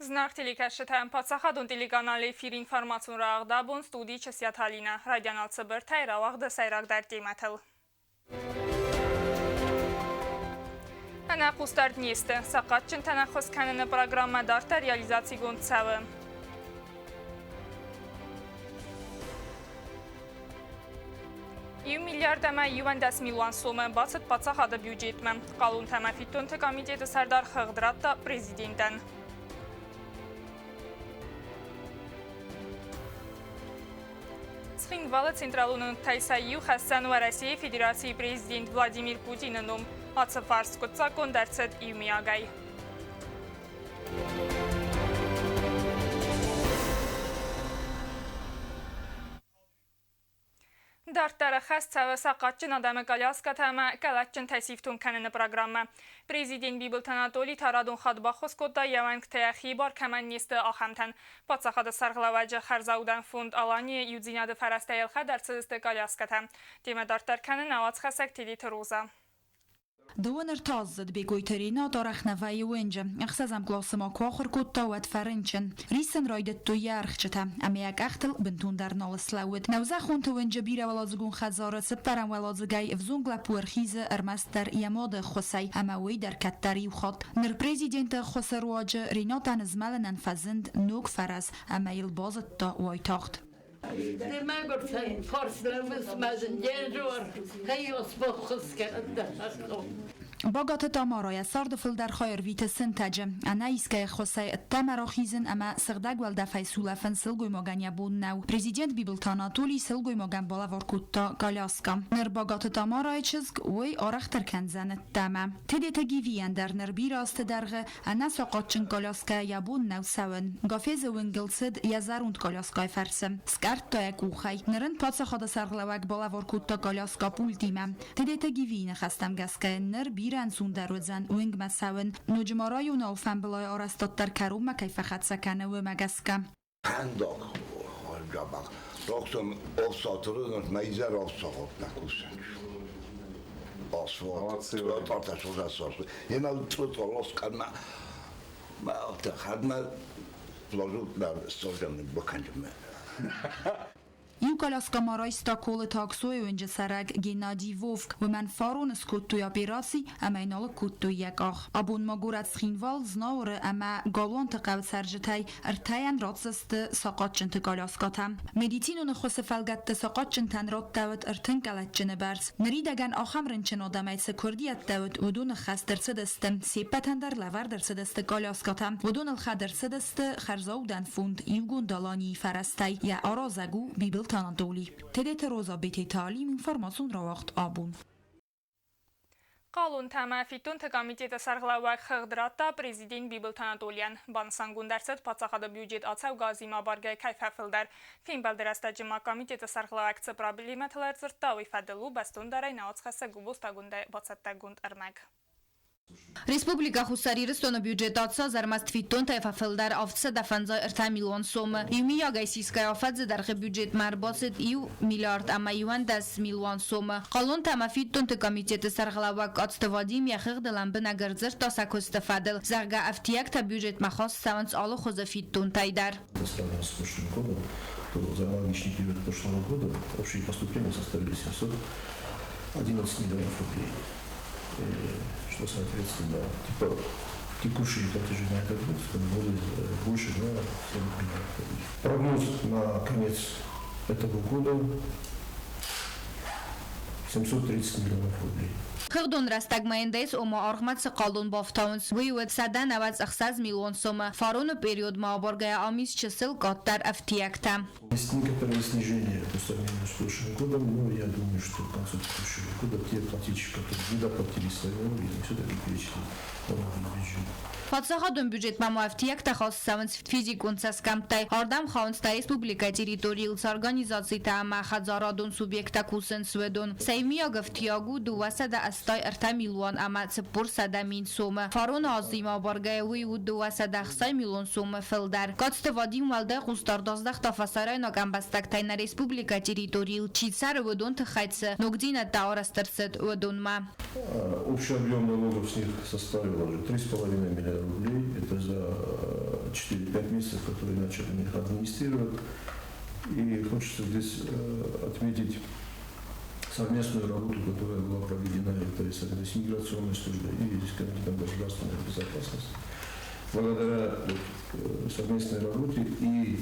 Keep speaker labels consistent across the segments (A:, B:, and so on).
A: Зынаргъ телекӕсджытӕн паддзахадон телеканалы эфир информацион рауагъд абон студийы Чысиаты Алинӕ. Райдиан алцыбыртӕй рауагъды сӕйрагдӕр темӕтыл. Ӕнӕхъусдард не сты. Сахъатджынтӕн ӕххуыс кӕныны программӕ дарддӕр реализацигонд цӕуы. Иу миллиард ӕмӕ 11 милуан сомы бацыд паддзахады бюджетмӕ. Хъалонтӕ ӕмӕ фиддонты комитеты сӕрдар хыгъд радта президентӕн. Цхинвалы централон уынгтӕй сӕ иу хӕссӕн Уӕрӕсейы Федерацийы президент Владимир Путины ном. Ацы фарст скъуыддзаггонд ӕрцыд иумиагӕй. Дарддӕр ӕххӕст цӕуы сахъатджын адӕмы коляскӕтӕ ӕмӕ кӕлӕтджынтӕ сифтонг кӕныны программӕ. Президент Бибылты Анатоли та радон хатт баххуыс кодта йӕ уӕнгтӕ хибар кӕмӕн не сты, ахӕмтӕн. Паддзахады сӕргълӕууӕджы хӕрзаудӕн фонд Аланийы иудзинады фӕрӕзтӕй ӕлхӕд ӕрцыдысты коляскӕтӕ. Темӕ дарддӕр кӕны нӕ уацхӕссӕг Тедеты Роза.
B: Дыууын ӕртӕаздзыд Бекъойты Ренат арӕх нӕ вӕййы уынджы. Ӕхсӕзӕм къласы ма куы ахуыр кодта, уӕд фӕрынчын. Риссын райдыдтой йӕ ӕрхджытӕ, ӕмӕ йӕ къӕхтыл бынтондӕр нал слӕууыд. Нӕузӕххонты уынджы бирӕуӕладзыгон хӕдзары цыппӕрӕм уӕладзыгӕй ӕвзонг лӕппу ӕрхизы ӕрмӕстдӕр йӕ мады ӕххуысӕй, ӕмӕ уый дӕр кӕддӕр иу хатт. Ныр президенты ӕххуысы руаджы Ренатӕн змӕлынӕн фӕзынд ног фӕрӕз ӕмӕ йыл базыдта уайтагъд. Багаты Тамара йӕ царды фылдӕр хай ӕрвиты сынтӕджы. Ӕнӕ искӕй ӕххуысӕй ӕддӕмӕ рахизын ӕмӕ сыгъдӕг уӕлдӕфӕй сулӕфын сылгоймагӕн йӕ бон нӕу. Президент Бибылты Анатолий сылгоймагӕн балӕвар кодта коляскӕ. Ныр Багаты Тамарайы чызг уый арӕхдӕр кӕндзӕн ӕддӕмӕ. Тедеты Гивийӕн дӕр ныр бирӕ азты дӕргъы Ӕнӕ сахъатджын коляскӕ йӕ бон нӕу цӕуын. Гафезы уынгыл цыд йӕ зӕронд коляскӕйы фӕрцы. Скъӕрдта йӕ къухӕй. Ныр ын паддзахады сӕргълӕууӕг балӕвар кодта коляскӕ пультимӕ. Тедеты Гивийы ныхӕстӕм гӕсгӕ йын ныр бирӕ ӕнцондӕр уыдзӕн уынгмӕ цӕуын. Ноджы ма районы алфӕмбылай арӕзтад дӕр кӕронмӕ кӕй фӕхӕццӕ кӕны, уымӕ гӕсгӕ.
C: Фӕндаг хӕрзӕбӕх. Рохсон ӕфсатыры мӕ изӕр ӕфсагъотна кусӕн.
B: Иу коляскӕ ма райста Колыты Аксойы уынджы цӕрӕг Геннадий Вовк. Уымӕн фарон скодтой операци ӕмӕ йын алыг кодтой йӕ къах. Абон ма горӕт Цхинвал, Знауыры ӕмӕ Галуанты хъӕуы цӕрджытӕй ӕртӕйӕн ратдзысты сахъатджынты коляскӕтӕ. Медицинон ӕххуысы фӕлгӕтты сахъатджынтӕн радтӕуыд 30 къӕлӕтджыны бӕрц. Ныридӕгӕн ахӕм рынчын адӕмӕй цы куырдиӕттӕ уыд, уыдон ӕххӕст ӕрцыдысты. Се ппӕтӕн дӕр лӕвӕрд ӕрцыдысты коляскӕтӕ. Уыдон ӕлхӕд ӕрцыдысты хӕрзаудӕн фонд Иугонд Аланийы фӕрӕзтӕй. Йӕ аразӕг у Бибылты Анатоли. Тедеты Роза Бететы Алим информацион рауагъд абон.
A: Хъалонтӕ ӕмӕ фиддонты комитеты сӕргълӕууӕг хыгъд радта президент Бибылты Анатолийӕн. Банысангонд ӕрцыд, паддзахады бюджет ацӕугӕ азимӕ абаргӕ кӕй фӕфылдӕр. Фембӕлды рӕстӕджы ма комитеты сӕргълӕууӕг цы проблемӕтыл ӕрдзырдта, уый фӕдыл у бӕстондӕрӕй науӕдзхӕссӕг губостагондӕй бацӕттӕгонд ӕрмӕг.
D: Республикӕ Хуссар Ирыстоны бюджет ацӕуы ӕрмӕст фиддонтӕй фӕфылдӕр 753 миллион сомы. Иумиагӕй сисгӕ афӕдзы дӕргъы бюджетмӕ ӕрбацыд иу миллиард ӕмӕ 11 милуан сомы. Хъалонтӕ ӕмӕ фиддонты комитеты сӕргълӕууӕг Коцты Вадим йӕ хыгъды лӕмбынӕг ӕрдзырдта сӕ куысты фӕдыл, зӕгъгӕ, ӕфтиӕгтӕ бюджетмӕ хаст цӕуынц алы хуызы фиддонтӕй дӕр.
E: По сравнению с прошлым годом, то за аналогичный период прошлого года общие поступления составили 711 миллионов рублей. Что, соответственно, типа, текущие платежи на этот год были больше на 40 миллионов рублей. Прогноз на конец этого года 730 миллионов рублей.
D: Хыгъдон рӕстӕгмӕ НДС ома аргъмӕ цы хъалон бафтауынц, уый уыд 196 миллион сомы. Фароны периодмӕ абаргӕйӕ ам ис чысыл къаддӕр ӕфтиӕгтӕ.
E: Есть некоторое снижение по сравнению с прошлым годом, но я думаю, что к концу текущего года те плательщики, которые не доплатили свои налоги, они все-таки перечислят налоги в бюджет.
D: Паддзахадон бюджетмӕ ма ӕфтиӕгтӕ хаст цӕуынц физикон цӕсгӕмттӕй. Ардӕм хауынц нӕ республикӕйы территорийыл цы организацитӕ ӕмӕ хӕдзарадон субъекттӕ кусынц, уыдон. Сӕ иумиаг ӕфтиаг у 283 милуан ӕмӕ 400 мин сомы. Фароны азимӕ абаргӕйӕ уый у 260 милуан сомы фылдӕр. Коцты Вадим уӕлдай хъусдард аздӕхта фӕсарӕйнаг ӕмбӕстӕгтӕй нӕ республикӕйы территорийыл чи цӕры, уыдон тыххӕй цы ногдзинӕдтӕ арӕзт ӕрцыд, уыдонмӕ.
E: Общий объем налогов с них составил уже 3,5 миллиарда рублей. Это за 4-5 месяцев, которые начали их администрировать. И хочется здесь отметить совместную работу, которая была проведена это и с миграционной службой, и с Комитетом государственной безопасности. Благодаря вот совместной работе и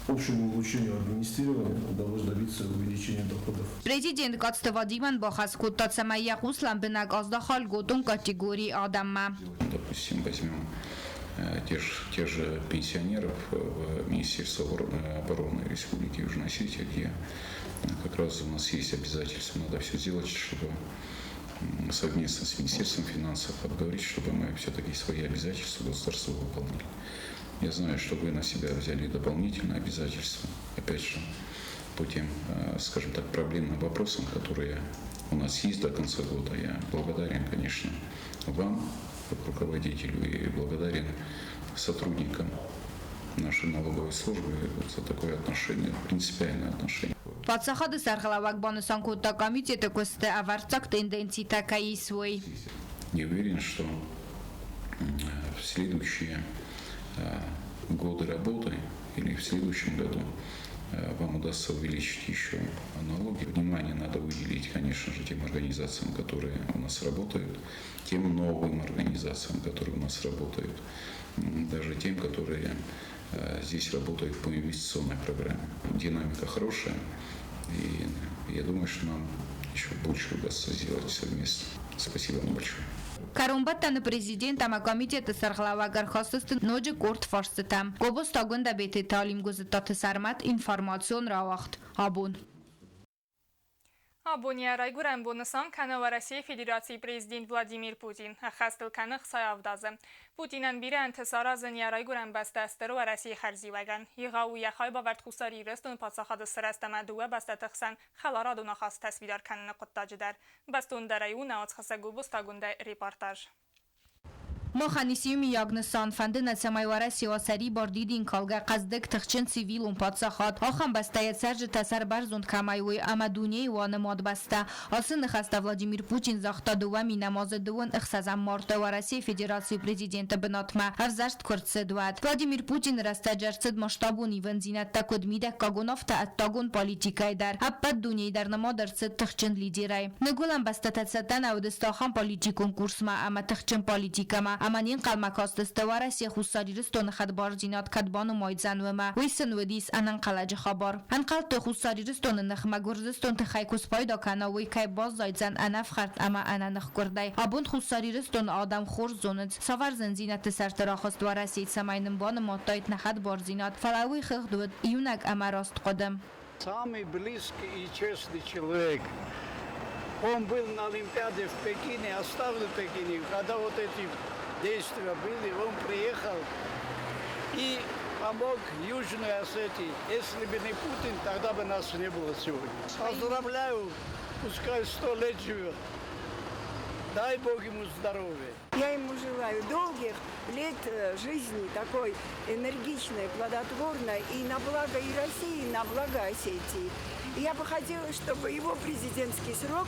E: общему улучшению администрирования удалось добиться увеличения доходов.
D: Президент Коцты Вадимӕн бахӕс кодта, цӕмӕй йӕ хъус лӕмбынӕг аздаха льготон категорийы адӕммӕ.
F: Допустим, возьмем тех же пенсионеров в Министерство обороны Республики Южная Осетия, где как раз у нас есть обязательства, надо все сделать, чтобы совместно с Министерством финансов обговорить, чтобы мы все-таки свои обязательства государства выполнили. Я знаю, что вы на себя взяли дополнительные обязательства, опять же, по тем, скажем так, проблемным вопросам, которые у нас есть до конца года. Я благодарен, конечно, вам, как руководителю, и благодарен сотрудникам нашей налоговой службы за такое отношение, принципиальное отношение.
D: Паддзахады сӕргълӕууӕг банысан кодта, комитеты куысты ӕвӕрццаг тенденцитӕ кӕй ис, уый.
F: Не уверен, что в следующие годы работы или в следующем году вам удастся увеличить еще налоги. Внимание надо уделить, конечно же, тем организациям, которые у нас работают, тем новым организациям, которые у нас работают, даже тем, которые здесь работают по инвестиционной программе. Динамика хорошая, и я думаю, что нам еще больше удастся сделать совместно. Спасибо вам большое.
D: Кӕронбӕттӕны президент ӕмӕ комитеты сӕргълӕууӕг ӕрхастысты ноджы къорд фарстытӕм. Гобозты Агуындӕ, Бететы Алим, Гуызыдтаты Сӕрмӕт, информацион рауагъд Абон.
A: Абон йӕ райгуырӕн бон нысан кӕны Уӕрӕсейы Федерацийы президент Владимир Путин. Ӕххӕст ыл кӕны 67 азы. Путинӕн бирӕ ӕнтысы аразын йӕ райгуырӕн бӕстӕ Стыр Уӕрӕсейы хӕрзиуӕгӕн. Егъау у йӕ хайбавӕрд Хуссар Ирыстоны паддзахады сырӕзт ӕмӕ дыууӕ бӕстӕты хсӕн хӕларадон ахастытӕ сфидар кӕныны хъуыддаджы дӕр. Бӕстондӕрӕй у нӕ уацхӕссӕг Гобозты Агуындӕйы репортаж.
D: Махӕн ис иумиаг нысан, фӕнды нӕ, цӕмӕй Уӕрӕсе уа сӕрибар, дидинкалгӕ, хъӕздыг, тыхджын цивилон паддзахад, ахӕм бӕстӕ, йӕ цӕрджытӕ сӕрбӕрзонд кӕмӕй уой ӕмӕ дунейы уа нымад бӕстӕ. Ацы ныхӕстӕ Владимир Путин загъта 2016 азы марты Уӕрӕсейы Федерацийы президенты бынатмӕ ӕвзӕрст куы рцыд, уӕд. Владимир Путины рӕстӕджы ӕрцыд масштабон ивындзинӕдтӕ куыд мидӕггагон, афтӕ ӕддагон политикӕйы дӕр. Ӕппӕт дунейы дӕр нымад ӕрцыд тыхджын лидерӕй. Ныгуылӕн бӕстӕтӕ цӕттӕ нӕ уыдысты ахӕм политикон курсмӕ ӕмӕ тыхджын политикӕмӕ, ӕмӕ не нхъӕлмӕ кастысты, Уӕрӕсе Хуссар Ирыстоны хӕдбардзинад кӕд банымайдзӕн, уымӕ. Уый сын уыдис ӕнӕнхъӕлӕджы хабар. Ӕнхъӕлдтой, Хуссар Ирыстоны ныхмӕ Гуырдзыстон тыхӕй куы спайда кӕна, уый кӕй баззайдзӕн ӕнӕфхӕрд ӕмӕ ӕнӕныхкъуырдӕй. Абон Хуссар Ирыстоны адӕм хорз зонынц, цавӕр зындзинӕдты сӕрты рахызт Уӕрӕсе, цӕмӕй нын банымадтаид нӕ хӕдбардзинад, фӕлӕ уый хыгъд уыд иунӕг ӕмӕ раст хъуыды.
G: Самый близкий и честный человек. Он был на Олимпиаде в Пекине, оставил Пекине. Когда вот эти действия были, он приехал и помог Южной Осетии. Если бы не Путин, тогда бы нас не было сегодня. Поздравляю, пускай 100 лет живет. Дай Бог ему здоровья.
H: Я ему желаю долгих лет жизни, такой энергичной, плодотворной и на благо и России, и на благо Осетии. И я бы хотела, чтобы его президентский срок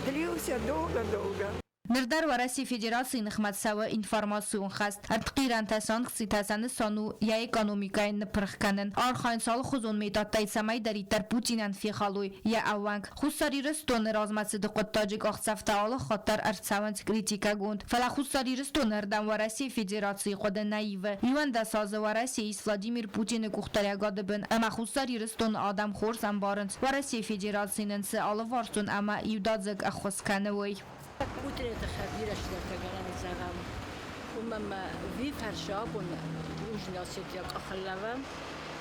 H: длился долго-долго.
D: Ныр дӕр Уӕрӕсейы Федерацийы ныхмӕ цӕуы информацион хӕст. Ӕртхъирӕнтӕ, санкцитӕ, сӕ нысан у йӕ экономикӕйы ныппырх кӕнын. Архайынц алыхуызон методтӕй, цӕмӕйдӕриддӕр Путинӕн фехалой йӕ ӕууӕнк. Хуссар Ирыстоны размӕцыды хъуыддаджы къахдзӕфтӕ алы хатт дӕр ӕрцӕуынц критикӕгонд. Фӕлӕ Хуссар Ирыстоны ӕрдӕм Уӕрӕсейы Федерацийы хъуыды нӕ ивы. 11 азы Уӕрӕсе ис Владимир Путины къухдариуӕгады бын, ӕмӕ Хуссар Ирыстоны адӕм хорз ӕмбарынц, Уӕрӕсейы Федераци нын цы алыварсон ӕмӕ иудадзыг ӕххуыс кӕны, уый.
I: Путины тыххӕй бирӕ цыдӕртӕ гӕнӕн зӕгъӕм. Уымӕн ӕмӕ уый фӕрцы абон Южный Осетия къахыл лӕууӕм,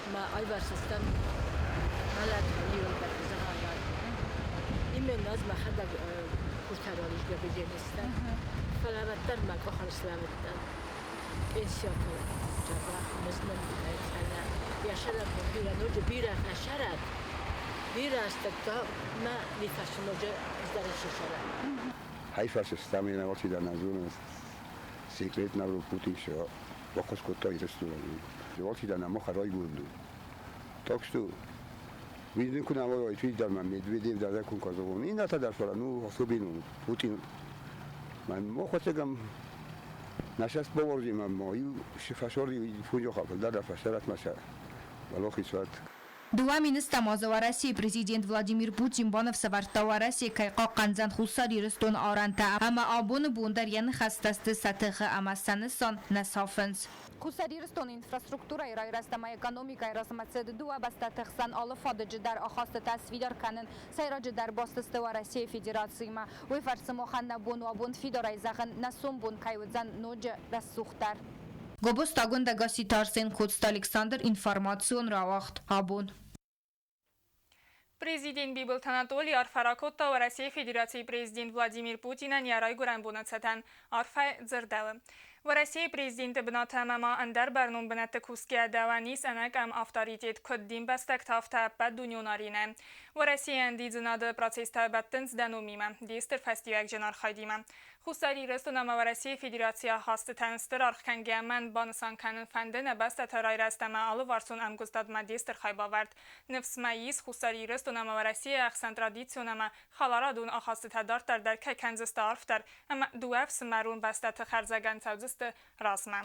I: ӕмӕ аиварсыстӕм мӕлӕт иуылдӕр зӕгъӕн. Именно ӕз мӕхӕдӕг куртарон исгӕбедженистӕн, фӕлӕ уӕддӕр мӕ къухыл слӕууыдтӕн. Пенсиятӕ дзӕбӕх мызд фӕлӕ йӕ сӕраппонд бирӕ ноджы бирӕ фӕсӕрӕд, бирӕ азтӕ та мӕ уый фӕрцы ноджы хуыздӕр сӕрӕд.
C: Хайфарсы стамина отида назуна секрет на Путин все баххуыс кодта Ирыстонӕн. Отида на моха райгунду. Так что видно куна ой твиддар ма Медведев да кун казовон. И ната да фара ну особенно Путин. Ман мохотегам نشست بوردیم ما یو فشار 50 خافل در فشارت مشه ولی خیسوت.
D: 20 азы Уӕрӕсейы президент Владимир Путин баныфсӕвӕрдта, Уӕрӕсе кӕй хъахъхъӕндзӕн Хуссар Ирыстоны арӕнтӕ ӕмӕ абоны бон дӕр йӕ ныхӕстӕ сты сӕ тыхы ӕмӕ сӕ нысан нӕ сафынц. Хуссар Ирыстоны инфраструктурӕйы райрӕзт ӕмӕ экономикӕйы размӕцыд, дыууӕ бӕстӕты хсӕн алы фадыджы дӕр ахастытӕ сфидар кӕнын, сӕйраджыдӕр баст сты Уӕрӕсейы Федерациимӕ. Уый фӕрцы махӕн нӕ бон у абон фидарӕй зӕгъын, нӕ сомбон кӕй уыдзӕн ноджы рӕсугъддӕр. Гобозты Агуындӕ, Гасситы Арсен, Коцты Александр, информацион рауагъд Абон.
A: Президент Бибылты Анатолий арфӕ ракодта Уӕрӕсейы Федерацийы президент Владимир Путинӕн йӕ райгуырӕн боны цытӕн. Арфӕ дзырдӕуы. Уӕрӕсейы президенты бынаты ӕмӕ ма ӕндӕр бӕрнон бынӕтты кусгӕйӕ дӕуӕн ис ӕнӕкъӕм авторитет куыд дин бӕстӕгты, афтӕ ӕппӕт дунеон аренӕйы. Уӕрӕсейы ӕндидзынады процесстӕ бӕттынц дӕ номимӕ, де стыр фӕстиуӕгджын архайдимӕ. Хуссар Ирыстон ӕмӕ Уӕрӕсейы Федерацийы ахастытӕн стыр аргъ кӕнгӕ мӕн банысан кӕнын фӕнды нӕ бӕстӕты райрӕзт ӕмӕ алыварсон ӕмгуыстадмӕ де стыр хайбавӕрд. Ныфс мӕ ис, Хуссар Ирыстон ӕмӕ Уӕрӕсейы ӕхсӕн традицион ӕмӕ хӕларадон ахастытӕ дарддӕр дӕр кӕй кӕндзысты арфдӕр ӕмӕ дыууӕ ӕфсымӕрон бӕстӕты хӕрзӕгӕн цӕудзысты размӕ.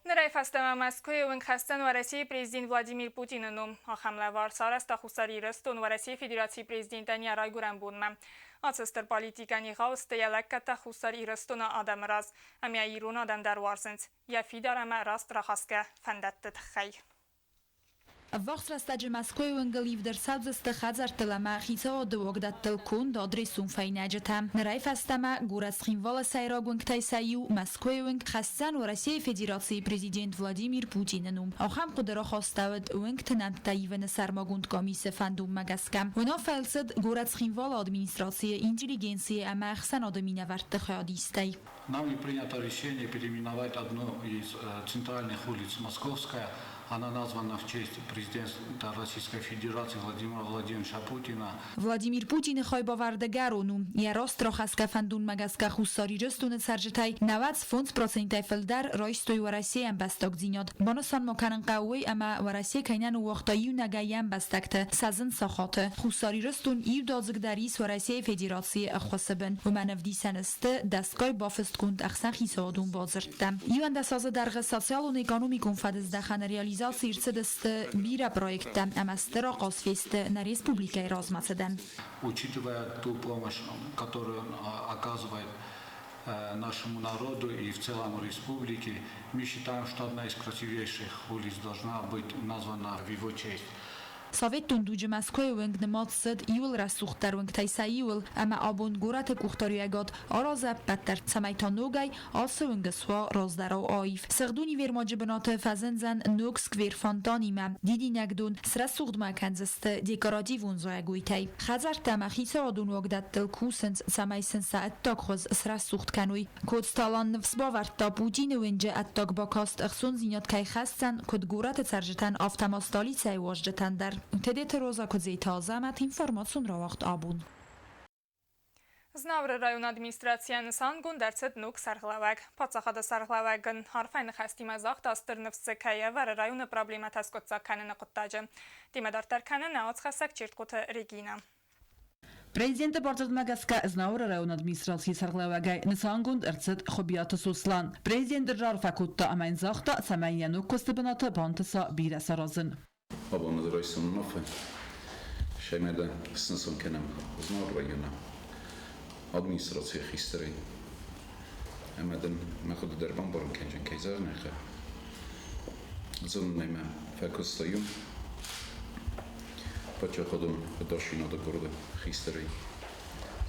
A: Нырӕй фӕстӕмӕ Мӕскуыйы уынгхӕссӕн Уӕрӕсейы президент Владимир Путины ном. Ахӕм лӕвар сарӕзта Хуссар Ирыстон Уӕрӕсейы Федерацийы президентӕн йӕ райгуырӕн бонмӕ. Ацы стыр политикӕн егъау сты йӕ лӕггӕдтӕ Хуссар Ирыстоны адӕмы раз, ӕмӕ ирон адӕм дӕр уарзынц йӕ фидар ӕмӕ раст рахӕсгӕ фӕндӕтты тыххӕй.
B: Ӕввахс рӕстӕджы Мӕскуыйы уынгыл ивд ӕрцӕудзысты хӕдзӕрттыл ӕмӕ хицауады уагдӕттыл конд адресон фӕйнӕджытӕ. Нырӕй фӕстӕмӕ горӕт Цхинвалы сӕйраг уынгтӕй сӕ иу, Мӕскуыйы уынг, хӕсдзӕн Уӕрӕсейы Федерацийы президент Владимир Путины ном. Ахӕм хъуыды рахастӕуыд уынгты нӕмттӕ ивыны сӕрмагонд къамисы фӕндонмӕ гӕсгӕ. Уынаффӕ ӕрцыд горӕт Цхинвалы администрацийы интеллигенцийы ӕмӕ ӕхсӕнады минӕвӕртты хайадистӕй.
J: Нами принято решение переименовать одну из центральных улиц Московская. Она названа в честь президента Российской Федерации Владимира Владимировича Путина.
B: Владимир Путины хайбавӕрды гӕрон у, йӕ раст рахӕсгӕ фӕндонмӕ гӕсгӕ Хуссар Ирыстоны цӕрджытӕй 95 процентӕй фылдӕр райстой Уӕрӕсейы ӕмбӕстагдзинад. Банысан ма кӕнын хъӕуы уый, ӕмӕ Уӕрӕсе кӕй нӕ ныууагъта иунӕгӕй йӕ ӕмбӕстӕгты сӕ зын сахаты. Хуссар Ирыстон иудадзыгдӕр ис Уӕрӕсейы Федерацийы ӕххуысы бын. Уымӕн ӕвдисӕн сты дӕсгай бафыстгонд ӕхсӕнхицауадон бадзырдтӕ. 11 азы дӕргъы социалон-экономикон фӕдыздӕхӕны реализаци ӕрцыдысты бирӕ проекттӕ ӕмӕ стыр ахъаз фесты нӕ республикӕйы размӕцыдӕн.
J: Учитывая ту помощь, которую он оказывает нашему народу и в целом республике, мы считаем, что одна из красивейших улиц должна быть названа в его честь.
B: Советон дуджы Мӕскуыйы уынг нымад цыд иууыл рӕсугъддӕр уынгтӕй сӕ иуыл, ӕмӕ абон горӕты къухдариуӕгад аразы ӕппӕт дӕр, цӕмӕй та ногӕй ацы уынг суа раздӕрау аив. Сыгъд универмаджы бынаты фӕзындзӕн ног сквер фонтанимӕ, дидинӕгдон, срӕсугъд ма кӕндзысты декоративон зайӕгойтӕй. Хӕдзӕрттӕ ӕмӕ хицауадон уагдӕттыл кусынц, цӕмӕй сын сӕ ӕддаг хуыз срӕсугъд кӕной. Коцты Алан ныфс бавӕрдта, Путины уынджы ӕддаг бакаст ӕхцондзинад кӕй хӕсдзӕн куыд горӕты цӕрджытӕн, афтӕ ма столицӕйы уазджытӕн дӕр. Тедеты Роза, Куыдзеты Азӕмӕт, информацион рауагъд Абон.
A: Знауыры районы администрацийӕ нысангонд ӕрцыд ног сӕргълӕууӕг. Паддзахады сӕргълӕууӕг ын арфӕйы ныхӕстимӕ загъта, стыр ныфс дзы кӕй ӕвӕры районы проблемӕтӕ скъуыддзаг кӕныны хъуыддаджы. Темӕ дарддӕр кӕны нӕ уацхӕссӕг Чертхъоты Регинӕ.
K: Президенты бардзырдмӕ гӕсгӕ Знауыры районы администрацийы сӕргълӕууӕгӕй нысангонд ӕрцыд Хуыбиаты Сослан. Президент раарфӕ кодта ӕмӕ йын загъта, цӕмӕй йӕ ног куысты бынаты бантыса бирӕ саразын.
F: Абон ӕз райстон уынаффӕ, сӕмӕ снысан кӕнӕм Знауыры районы администрацийы хистӕрӕй. Ӕмӕ дын мӕ хъуыды дӕр бамбарын кӕнджын, кӕй зӕгъын ӕй хъӕуы. Зонын ӕмӕ фӕкуыста иу паддзахадон ӕдасдзинады къорды хистӕрӕй.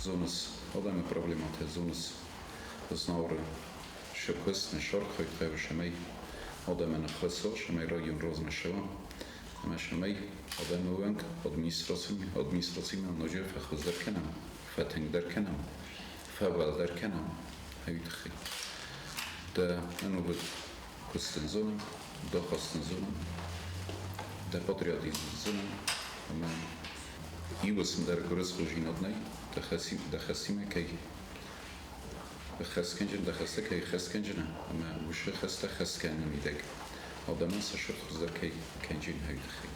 F: Зоныс адӕмы проблемӕтӕ, зоныс Знауыры сӕ куыст, нӕ сархайд хъӕуы, цӕмӕй адӕмӕн ӕххуыс уа, цӕмӕй район размӕ цӕуа ӕмӕ цӕмӕй адӕмы уӕнг администрацимӕ ноджы фӕхуыздӕр кӕнӕм, фӕтынгдӕр кӕнӕм, фӕуӕлдӕр кӕнӕм, уый тыххӕй. Дӕ ӕнувыд куыст дын зонын, дӕ хӕс дын зонын, дӕ патриотизм зонын ӕмӕ иу уысм дӕр гуырысхоздзинад нӕй, дӕ хӕсимӕ кӕй хӕсгӕнджын, дӕ хӕстӕ кӕй хӕсгӕнджын ӕмӕ уыцы хӕстӕ хӕсгӕ мидӕг адӕмӕн сӕ сырх хуыздӕр кӕй кӕнджын, уый тыххӕй.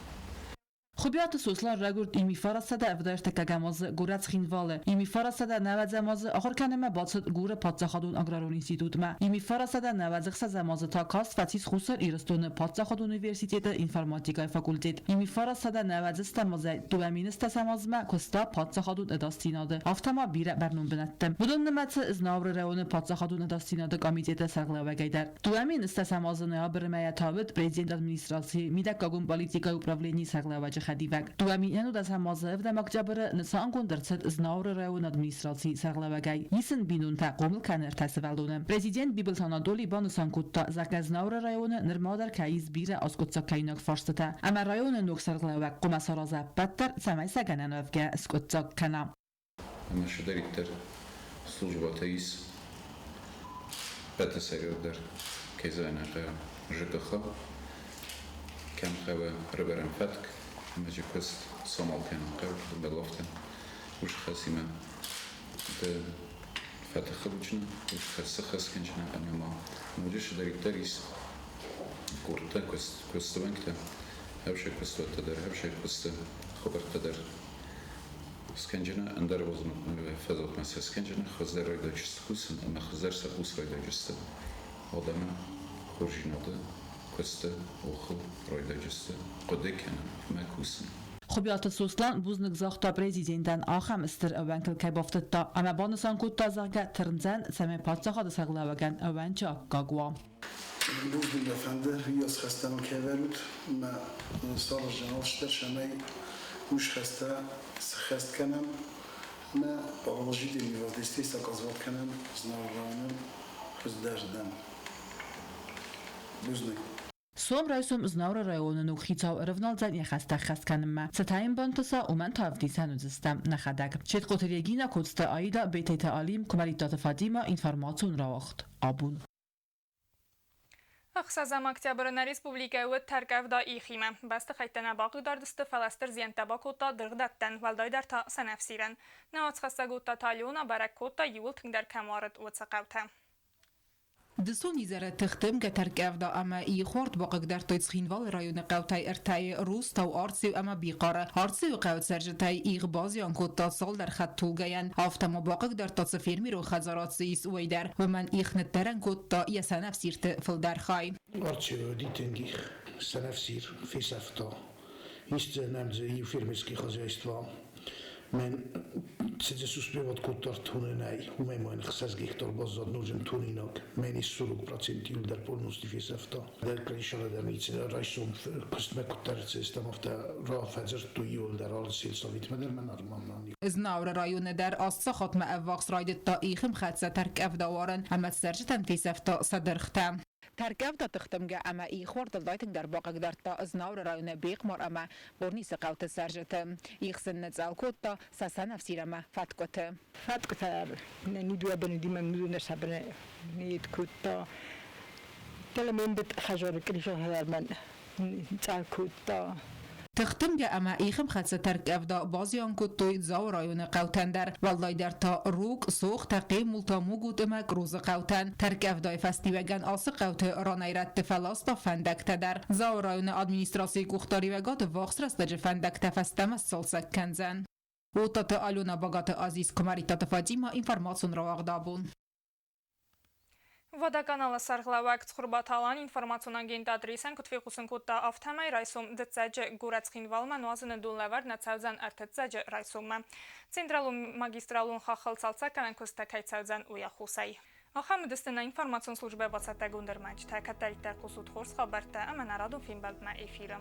K: Хуыбиаты Сослан райгуырд 1971 азы горӕт Цхинвалы. 1990 азы ахуыр кӕнынмӕ бацыд Гуры паддзахадон аграрон институтмӕ. 1996 азы та каст фӕцис Хуссар Ирыстоны паддзахадон университеты информатикӕйы факультет. 1990 азӕй 2010 азмӕ куыста паддзахадон ӕдасдзинады, афтӕ ма бирӕ бӕрнон бынӕтты. Уыдон нымӕцы Знауыры районы паддзахадон ӕдасдзинады комитеты сӕргълӕууӕгӕй дӕр. 2010 азы ноябры мӕйӕ та уыд президент администрацийы мидӕггагон политикӕйы управленийы сӕргълӕууӕджы хӕдивӕг. 2010 азы ӕвдӕм октябры нысангонд ӕрцыд Знауыры районы администрацийы сӕргълӕууӕгӕй. Исын бинонтӕ хъомыл кӕны ӕртӕ сывӕллоны. Президент Бибылты Анатолий банысан кодта, зӕгъгӕ, Знауыры районы нырма дӕр кӕй ис бирӕ аскъуыддзагкӕнинаг фарстытӕ ӕмӕ районы ног сӕргълӕууӕг хъуамӕ сараза ӕппӕт дӕр, цӕмӕй сӕ гӕнӕнуӕвгӕ скъуыддзаг кӕна.
F: Ӕмӕ цыдӕриддӕр службӕтӕ ис, ӕппӕты сӕйрагдӕр, кӕй зӕгъын ӕй хъӕуы, ЖКХ, кӕм хъӕуы ӕрӕвӕрӕн фӕтк ӕмӕ дзы куыст самал кӕнын хъӕуы, бӕлӕгътӕ уыцы хӕсимӕ ды фӕтыхы уыджынӕ, уыцы хӕс сыххӕст кӕнджынӕ ӕмӕ ма ноджы цыдӕриддӕр ис къордтӕ, куысты уӕнгтӕ, ӕвзаг куыстуӕттӕ дӕр, ӕвзаг куысты хабӕрттӕ дӕр Скӕнджыны ӕндӕр фӕзуатмӕ сӕ скӕнджыны хуыздӕр райдайджысты кусын ӕмӕ хуыздӕр сӕ хъус райдайджысты адӕмы хорздзинады куысты охыл райдайджысты хъуыды кӕнын ӕмӕ кусын.
K: Хуыбиаты Сослан бузныг загъта президентӕн ахӕм стыр ӕууӕнкыл кӕй бафтыдта ӕмӕ банысан кодта, зӕгъгӕ, тырндзӕн, цӕмӕй паддзахады сӕргълӕууӕгӕн ӕууӕнчы аккаг уа.
L: Бузныг мӕ фӕнды, уыйас хӕстӕ мыл кӕй ӕвӕрут, мӕ саразджын алчидӕр, цӕмӕй уыцы хӕстӕ сыххӕст кӕнӕм ӕмӕ положительный воздействие саказывать кӕнӕм знагъуанӕн хуыздӕрдӕм. Бузныг.
K: Сом райсом Знауыры районы ног хицау ӕрӕвналдзӕн йӕ хӕстӕ ӕххӕст кӕнынмӕ. Цы та йын бантыса, уымӕн та ӕвдисӕн уыдзыстӕм нӕхӕдӕг. Четкъоты Регина, Коцты Аида, Бететы Алим, Куымӕридтаты Фатимӕ, информацион рауагъд. Абон.
A: Ӕхсӕзӕм октябры нӕ республикӕйы уыд тӕрккъӕвда ихимӕ. Бӕстыхӕйттӕ нӕ бахъыгдард сты, фӕлӕ стыр зиӕнттӕ бакодта дыргъдӕттӕн, уӕлдайдӕр та сӕнӕфсирӕн. Нӕ уацхӕссӕг Оттаты Алена бӕрӕг кодта, иууыл тынгдӕр кӕм уарыд, уыцы хъӕутӕ.
M: Дысон изӕры тыхдымгӕ тӕрккъӕвда ӕмӕ ихуард бахъыгдардтой Цхинвалы районы хъӕутӕй ӕртӕйы Рустау, Арцеу ӕмӕ Бихъары. Арцеуы хъӕуы цӕрджытӕй их базиан кодта цалдӕр хӕдтулгӕйӕн. Афтӕ ма бахъыгдардта цы фермерон хӕдзарад дзы ис, уый дӕр. Уымӕн их ныддӕрӕн кодта йӕ сӕнӕфсирты фылдӕр хай.
N: Арцеуы дитенгих сӕнӕфсир фесӕфта. Исты нӕм дзы иу фермерский хозяйство. Мӕн цыдзы успевать кодта ӕртонынӕй, уымӕй ма йын 6 гектар баззад ноджы тонинаг. Мӕн ис 40% дӕр полностью фесӕфта. Дӕр крышала дӕр ницы райсом куыстмӕ куыддӕр ӕрцыдыстӕм, афтӕ рафӕдзырдтой иуылдӕр алы сельсоветмӕ дӕр мӕ нормально.
M: Знауыры районы дӕр ацы сахатмӕ ӕввахс райдыдта ихымхӕццӕ тӕрккъӕвда уарын ӕмӕ цӕрджытӕн фесӕфта сӕ дыргътӕ. Тӕрккъӕвда тыхдымгӕ ӕмӕ ихуардыл тынгдӕр бахъыгдардта Знауыры районы Бехъмар ӕмӕ Хъорнисы хъӕуты цӕрджыты. Их сын ныцъӕл кодта сӕ сӕнӕфсир ӕмӕ фӕткъуыты.
I: Фӕткъуытӕ кодта. Цъӕл кодта.
M: Тыхдымгӕ ӕмӕ ихымхӕццӕ тӕрккъӕвда базиан кодтой Дзауы районы хъӕутӕн дӕр. Уӕлдайдӕр та Рукъ, Сох, Тӕхъи, Мултамугут ӕмӕ Кърозы хъӕутӕн. Тӕрккъӕвдайы фӕстиуӕгӕн ацы хъӕуты ранӕй-рӕтты фӕласта фӕндӕгтӕ дӕр. Дзауы районы администрацийы къухдариуӕгад ӕввахс рӕстӕджы фӕндӕгтӕ фӕстӕмӕ сцалцӕг кӕндзӕн. Оттаты Алена, Багаты Азиз, Куымӕридтаты Фатимӕ, информацион рауагъд абон.
A: Водоканалы сӕргълӕууӕг Цхуырбаты Алан информацион агентад Рейсӕн куыд фехъусын кодта, афтӕмӕй райсом дыццӕджы горӕт Цхинвалмӕ нуазыны дон лӕвӕрд нӕ цӕудзӕн ӕртыццӕджы райсоммӕ. Централон магистралон хаххыл цалцӕггӕнӕн куыстытӕ кӕй цӕудзӕн, уый аххосӕй. Ахӕм уыдысты нӕ информацион службӕ бацӕттӕгонд ӕрмӕджытӕ. Кӕддӕриддӕр хъусут хорз хабӕрттӕ ӕмӕ нӕ радон фембӕлдмӕ эфиры.